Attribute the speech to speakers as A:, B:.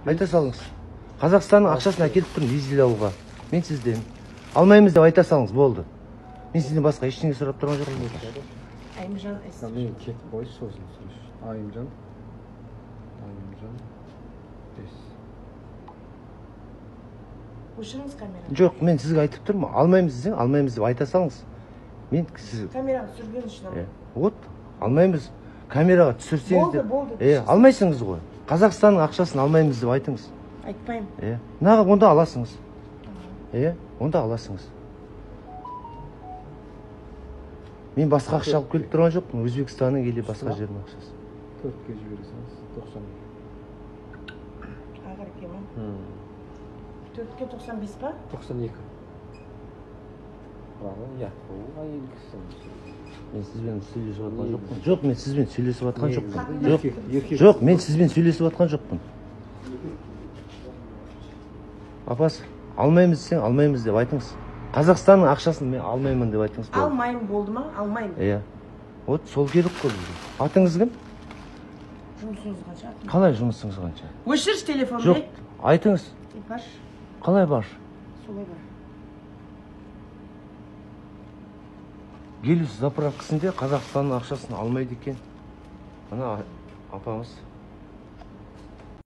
A: Айта салыңыз. Қазақстанның ақшасын әкеліп тұрмын дизель алуға. Мен сізден алмаймыз деп айта салыңыз, болды. Мен сізден басқа ештеңе сұрап тұрған жоқпын.
B: Айымжан С.
C: Мен кетіп қойшы, сосын сұрайшы. Айымжан. Айымжан С.
B: Өшіріңіз камераны.
A: Жоқ, мен сізге айтып тұрмын, алмаймыз десең, алмаймыз деп айта салыңыз. Мен сіз
B: камераны түсірген үшін
A: Е, вот, алмаймыз. Камераға түсірсеңіз
B: Болды,
A: деп.
B: болды,
A: Е, алмайсыңыз ғой. Қазақстанның ақшасын алмаймыз деп айтыңыз.
B: Айтпаймын.
A: Е, нағы онда аласыңыз. Е, онда аласыңыз. Мен басқа ақша алып келіп тұрған жоқпын. Өзбекстанның или басқа жердің ақшасы.
C: 4-ке жібересіңіз, 90.
B: Ақыры ма? 4-ке 95 па?
C: 92. Браво, я. Әйел кісі.
A: Мен сізбен сөйлесіп жатқан жоқпын. Жоқ, мен сізбен сөйлесіп жатқан жоқпын. Жоқ.
C: Еркек.
A: Жоқ, мен сізбен сөйлесіп жатқан жоқпын. Апасы, алмаймыз десең, алмаймыз деп айтыңыз. Қазақстанның ақшасын мен алмаймын деп айтыңыз. Болды.
B: Алмаймын болды ма? Алмаймын.
A: Иә. Вот сол керек қой бізге. Атыңыз кім?
B: Жұмысыңыз қанша?
A: Қалай жұмысыңыз қанша?
B: Өшірші телефонды.
A: Жоқ, айтыңыз.
B: Бар.
A: Қалай бар?
B: Солай бар.
A: Гелиос заправкасында Қазақстанның ақшасын алмайды екен. Ана апамыз.